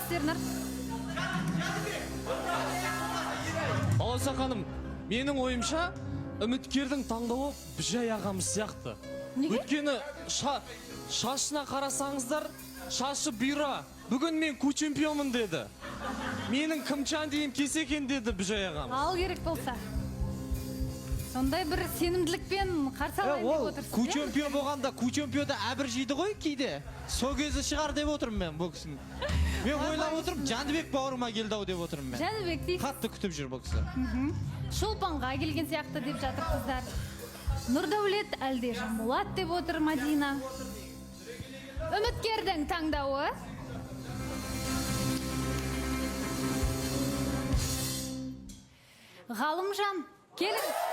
аласыз, Ернар? Балауса ханым, менің ойымша, үміткердің таңдауы Бүжай ағамыз сияқты. Неге? Өйткені шашына қарасаңыздар, шашы бұйра. Бүгін мен ку чемпионмын деді. Менің кімчан дейін кесе екен деді Бүжай ағамыз. Ал керек болса. Сондай бір сенімділікпен қарсы алайын деп Ол отырсыз, ку иә? чемпион болғанда, ку чемпионда әбір жейді ғой кейде. Сол кезі шығар деп отырмын мен бұл кісіні. Мен ойлап отырмын, Жәнібек бауырыма келді ау деп отырмын мен. Жәнібек дейсіз. Қатты күтіп жүр бұл кісі. Шолпанға келген сияқты деп жатыр қыздар. Нұрдәулет әлде Жанболат деп отыр Мадина. Үміткердің таңдауы. Ғалымжан, келіңіз.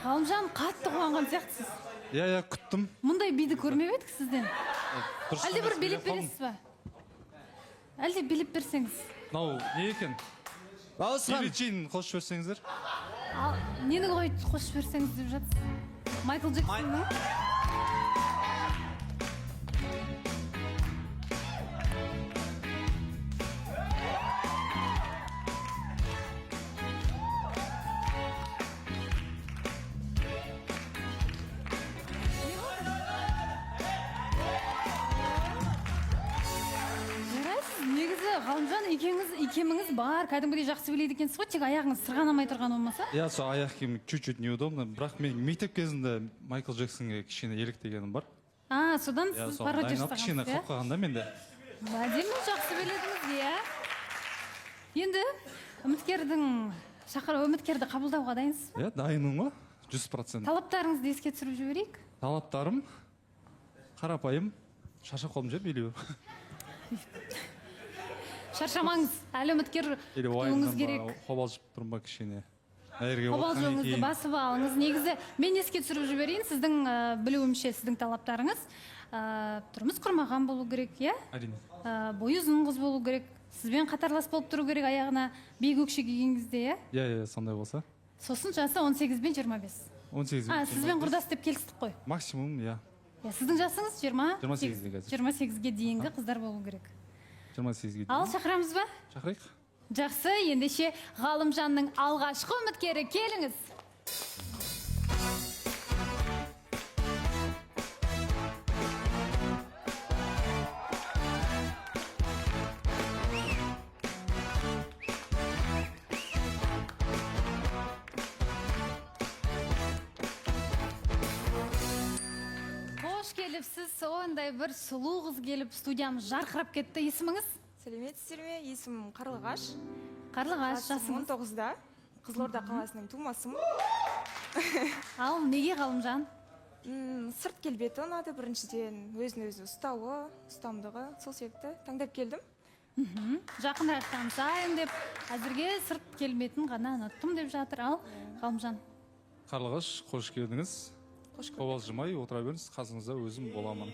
Ғалымжан, қатты қуанған сияқтысыз. Иә, иә, күттім. Мұндай биді көрмеп едік сізден. Дұрыс Әлде бір емес, билеп билеп қалдым. бересіз ба? Әлде билеп берсеңіз. Мынау не екен? Балауса ханым, Билет қосып жіберсеңіздер. Ал нені қосып жіберсеңіз деп жатсыз? Майкл Джексонның? Жарайсыз. Негізі, Ғалымжан, екеуіңіз икеміңіз бар, кәдімгідей жақсы билейді екенсіз ғой, тек аяғыңыз сырғанамай тұрған болмаса. Иә, сол аяқ киім чуть-чуть неудобно, бірақ мен мектеп кезінде Майкл Джексонге кішкене еліктегенім бар. А, содан Иә, сіз соған пародия дайындалып кішкене жасағансыз, иә? қалып қалған да менде. Әдемі, жақсы биледіңіз, иә. Енді үміткердің шақыр үміткерді қабылдауға дайынсыз ба? Иә, дайынмын ғой, 100%. Талаптарыңызды еске түсіріп жіберейік. Талаптарым қарапайым, шаршап қалдым ше билеу. Шаршамаңыз, әлі үміткер Или күтуіңіз уайымнан керек. ба, қобалжып тұрмын ба кішкене. Әйерге отқаннан Қобалжуыңызды кейін. басып алыңыз. Негізі, мен еске түсіріп жіберейін, сіздің білуімше, сіздің талаптарыңыз тұрмыс құрмаған болу керек, иә? Әрине. Бойы ұзын қыз болу керек, сізбен қатарлас болып тұру керек аяғына биік өкше киген кезде, иә? Иә, иә, сондай болса. Сосын жасы 18 бен 25. 18 А, сізбен құрдас деп келістік қой. Максимум, иә. Иә, сіздің жасыңыз 20 28-де қазір. 28-ге дейінгі қыздар болу керек. 28-ге дейін. Ал шақырамыз ба? Шақырайық. Жақсы, ендеше Ғалымжанның алғашқы үміткері, келіңіз. Қош келіпсіз, сондай бір сұлу қыз келіп, студиямыз жарқырап кетті. Есіміңіз? Сәлеметсіздер ме? Есімім Қарлығаш. Қарлығаш, Жасым жасыңыз? 19-да. Қызылорда қаласының тумасымын. Ал неге Ғалымжан? Сырт келбеті ұнады біріншіден, өзін өзі ұстауы, ұстамдығы, сол себепті таңдап келдім. Жақынырақ танысайын деп, әзірге сырт келбетін ғана ұнаттым деп жатыр. Ал Ғалымжан. Қарлығаш, қош келдіңіз. Қош көрдік. Қобалжымай отыра беріңіз, қасыңызда өзім боламын.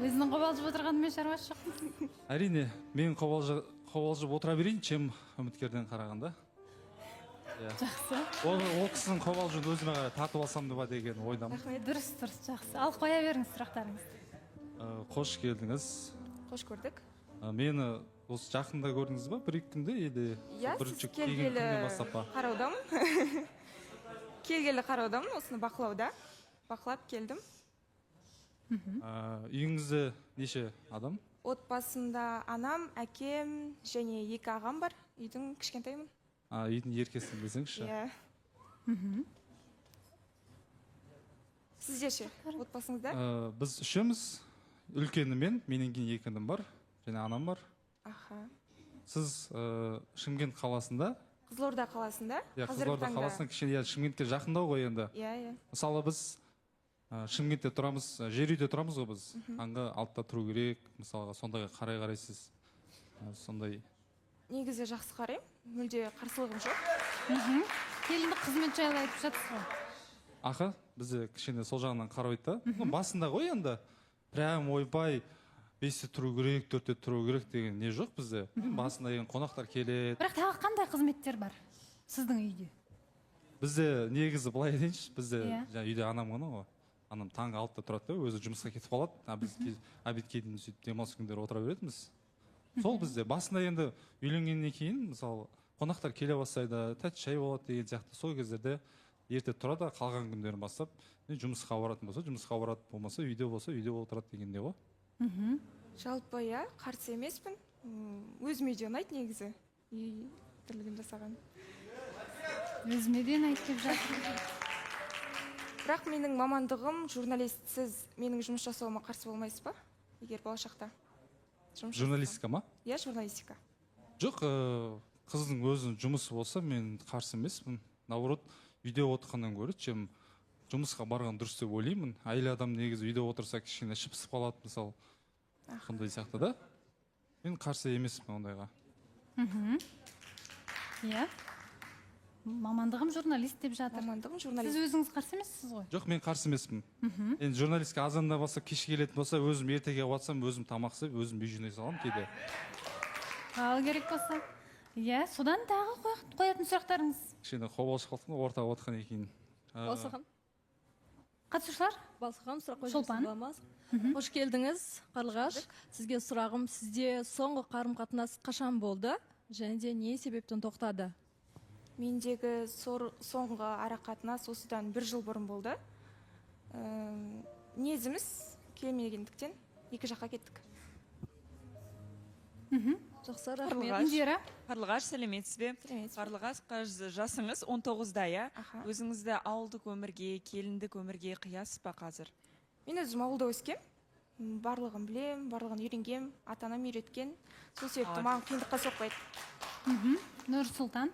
Өзінің қобалжып отырғанымен шаруасы жоқ. Әрине, мен қобалжып отыра берейін, чем үміткерден қарағанда. Иә. Жақсы. Ол кісінің қобалжуын өзіме қарай тартып алсам ба деген ойдамын. Рахмет. Дұрыс, дұрыс, жақсы. Ал қоя беріңіз сұрақтарыңызды. Қош келдіңіз. Қош көрдік. Мені осы жақында көрдіңіз ба? Бір екі күнде или Иә, сіз бірінші келген келгелі күннен бастап па? қараудамын. Келгелі қараудамын, осыны бақылауда. Бақылап келдім. Үйіңізде неше адам? Отбасымда анам, әкем және екі ағам бар. Үйдің кішкентайымын. Үйдің еркесін десеңізші. Иә. Сізде ше, отбасыңызда? Біз үшеуміз, үлкені мен, менен кейін екі інім бар және анам бар. Аха. Сіз Шымкент қаласында? Қызылорда қаласында. Иә, Қазіргі Қызылорда таңда. қаласында, кішкене, иә, Шымкентке жақындау ғой енді. Иә, иә. Мысалы біз Шымкентте тұрамыз, жер үйде тұрамыз ғой біз. Таңғы 6-да тұру керек, мысалға сондайға қарай қарайсыз. Сондай. Негізі жақсы қараймын, мүлде қарсылығым жоқ. Келіндік қызмет жайлы айтып жатсыз ғой. Аха, бізде кішкене сол жағынан қарайды да. Басында ғой енді. Прям ойбай, 5-те тұру керек, 4-те тұру керек деген не жоқ бізде. Басында енді қонақтар келеді. Бірақ тағы қандай қызметтер бар сіздің үйде? Бізде негізі былай айтайыншы, бізде Иә. Жаңа үйде анам ғана ғой. Анам таңғы 6-да тұрады да, өзі жұмысқа кетіп қалады. А біз обедке дейін сөйтіп демалыс күндері отыра беретінбіз. Сол бізде басында енді үйленгеннен кейін, мысалы, қонақтар келе бастайды, тәтті шай болады деген сияқты, сол кездерде ерте тұрады, қалған күндерін бастап жұмысқа баратын болса, жұмысқа барады, болмаса үйде болса, үйде отырады дегендей ғой. Жалпы иә, қарсы емеспін. Өзіме де ұнайды негізі үй тірлігін жасаған. Өзіме де ұнайды деп жатыр. Бірақ менің мамандығым журналист. Сіз менің жұмыс жасауыма қарсы болмайсыз ба, егер болашақта жұмыс жасасам? Журналистика ма? Иә, журналистика. Жоқ, қыздың өзінің жұмысы болса, мен қарсы емеспін. Наоборот, үйде отырғаннан гөрі, чем жұмысқа барған дұрыс деп ойлаймын. Әйел адам негізі үйде отырса, кішкене іші пысып қалады, мысалы, сондай сияқты да. Мен қарсы емеспін ондайға. Иә, мамандығым журналист деп жатыр. Мамандығым Сіз журналист. өзіңіз қарсы емессіз ғой? Жоқ, мен қарсы емеспін. Енді журналистке азанда бастап кеш келетін болса, өзім ерте келіп жатсам, өзім тамақ істеп, өзім үй жинай саламын кейде. Ал керек болса, иә. Содан тағы қоятын сұрақтарыңыз? Кішкене қобалжып қалдық қой ортаға отырғаннан кейін. Балсахан. Қатысушылар. Балсахан, сұрақ қойып Шолпан. жіберсем бола ма? Қош келдіңіз, Қарлығаш. Сізге сұрағым: сізде соңғы қарым қатынас қашан болды және де не себептен тоқтады? Мендегі соңғы ара қатынас осыдан бір жыл бұрын болды. Мінезіміз келмегендіктен екі жаққа кеттік. Жақсы, рахмет. Қарлығаш. Индира. Қарлығаш, сәлеметсіз бе? Сәлеметсіз бе? Қарлығаш, қазір жасыңыз 19-да, иә? Аха. Өзіңізді ауылдық өмірге, келіндік өмірге қиясыз ба қазір? Мен өзім ауылда өскем. Барлығын білем, барлығын үйренгем, ата анам үйреткен, сол себепті Молодец. маған қиындыққа соқпайды. Нұрсұлтан.